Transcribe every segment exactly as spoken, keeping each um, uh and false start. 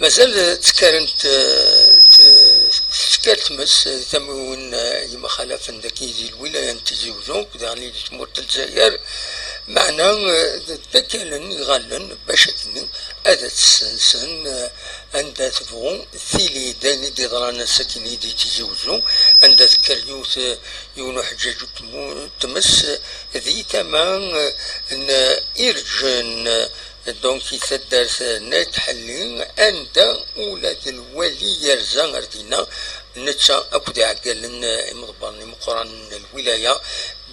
Mazal ttekkarent, eh, t-, tettker tmes, eh, tamiwin, eh, yemxalafen dagi di lwilaya n Tizi Uzzu, akked daɣen di tmurt n Lezzayer, meɛna, eh, d-, ddakalen iɣallen bac akken ad tt-ssensen, eh, anda tebɣu tili. D ayen i d-yeḍran ass-akini di Tizi Uzzu, anda tekker yiwet, eh, yiwen uḥeǧǧaǧ n tmu-, tmes, eh, di tama, eh, n Irǧen, eh, donc i taddart n Ayt Ḥelli, anda ula d lwali yerza ar dinna, netta akked iɛeggalen, eh, imḍebbren imeqqranen n lwilaya,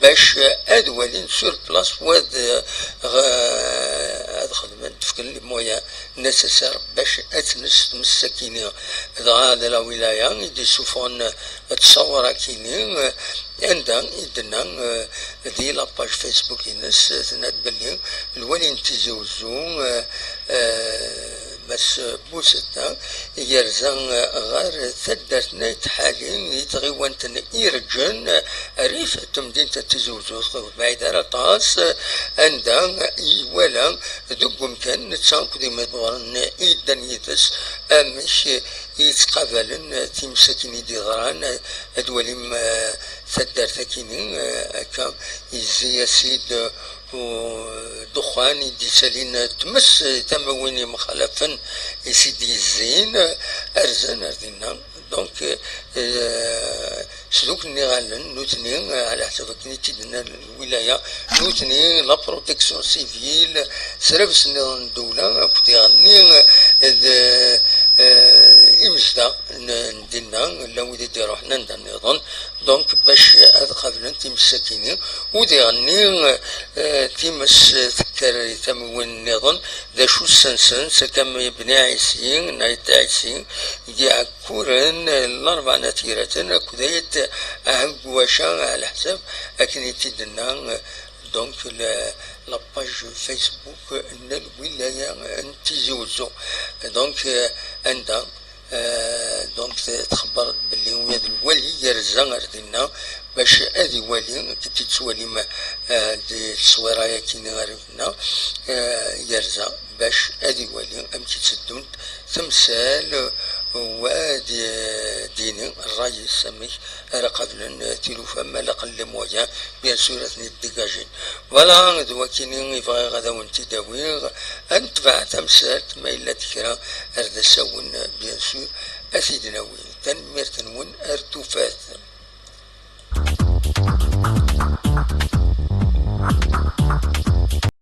bac, eh, ad walin sur place, wad, eh, ɣ-, ad xedmen, d-fken les moyens nécessaires bac ad tnes tmes akini. Dɣa d lawilaya i d-isuffɣen ttṣawar akini, eh, anda i d-tenna, eh, di la page Facebook-ines, eh, tenna-d belli lwali n Tizi Uzzu, eh, eh, Mass Busetta, yerza, eh, ɣer taddart n Ayt Ḥali, di tɣiwant n Irǧen, eh, rrif n temdint n Tizi Uzzu, ur tebɛid ara aṭas, eh, anda iwala deg umkan netta akked imḍebbren i yeddan yid-s amek i ttqabalen times akken i d-yeḍran. Ad walim, eh, taddart akini, eh, akka yezzi-as-id, eh, u-, ddexxan i d-yettalin tmes, eh, tamiwin yemxalafen i s-id-yezzin, eh, rzan ar dinna. Donc, eh, sduklen iɣallen, nutni, eh, ɛla ḥsab akken i tt-id-nna lwilaya, nutni, la protection civile, srabes nniḍen n ddewla, akked iɣenni, eh, d, eh, imezdaɣ n, n dinna, llan wid i d-iruḥen anda nniḍen. Donc, bac ad qablen times akini, u diɣenni, eh, times tekker i tamiwin nniḍen, d acu ssensen, s akka am Bni Ɛisi, n Ayt Ɛisi, d Iɛekkuren, eh, Larebɛa n At Yiraten, akked Ayt Ɛegwaca, ɛla ḥsab akken i tt-id-tenna, eh, donc, la, la page Facebook n lwilaya n Tizi Uzzu. Donc, eh, anda, eh, donc, t-, txebber belli ula d lwali yerza ar dinna bac ad iwali, akken i tt-id-tettwalim, eh, di tteswira-yagi ar dinna, eh, yerza bac ad iwali amek i tteddunt temsal, u ad, eh, d-yini ṛṛay-is amek ara qablen, eh, tilufa, ma laqen les moyens, bien sûr, ad ten-id-dégagin. Voilà, d wakini i bɣiɣ ad awen-t-id-awiɣ. Ad netbeɛ tamsalt, ma yella-d kra ar d asawen, bien sûr, ad t-id-nawi. Tanemmirt-nwen, ar tufat.